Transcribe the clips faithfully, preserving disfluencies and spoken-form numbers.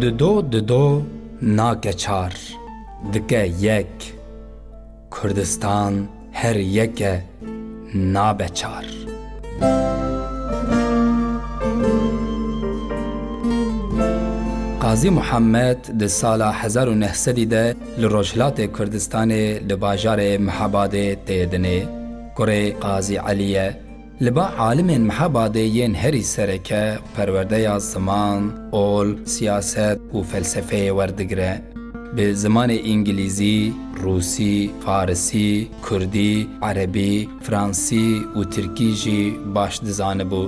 Dido dido nake çar, dike yek. Kurdistan her yek e, nabe çar. Qazî Muhammed di sala hezar û neh sedî de li Rojhilatê Kurdistanê li bajarê Mihabadê tê dinê. Kurê Qazî Elî ye. Li ba alimên Mihabadê yên herî sereke perwerdeya ziman, ol, siyaset û felsefeyê werdigire. Bi zimanê îngilîzî, rûsî, farisî, kurdî, erebî, fransî û tirkî jî baş dizanibû.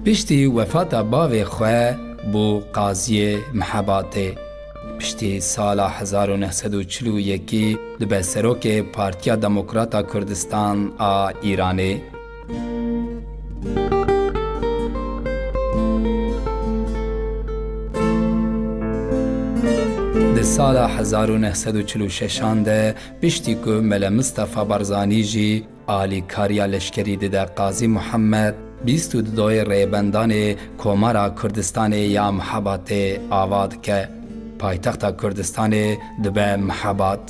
Piştî wefata bavê xwe bû qaziyê Mihebatê. Piştî sala hezar û neh sed û çil û yekî dibe serokê Partiya Demokrata Kurdistan a Îranê. Di sala hezar û neh sed û çil û şeşan de, piştî ku Mele Mistefa Barzanî jî alîkariya leşkerî dide Qazî Muhammed, bîst û dudoyê rêbendanê Komara Kurdistanê ya Mihebatê ava dike. Paytexta Kurdistanê dibe Mihebat.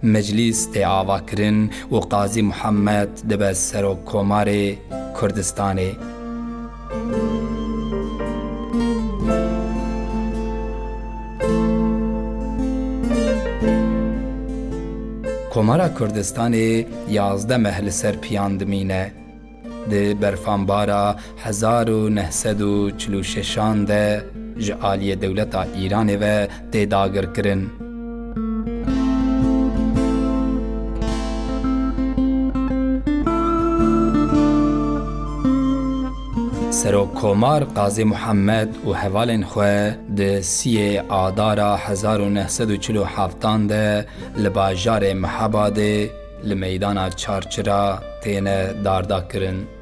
Meclîs tê avakirin û Qazî Muhammed dibe Serokkomarê Kurdistanê. Komara Kurdistanê yazdeh meh li ser piyan dimîne. Di berfanbara hezar û neh sed û çil û şeşan de ji aliyê dewleta Îranê ve tê dagirkirin. Serokkomar Qazî Muhammed û hevalên xwe di siyê Adara hezar û neh sed û çil û heftan de li bajarê Mihabadê li meydana Çarçira têne dardakirin.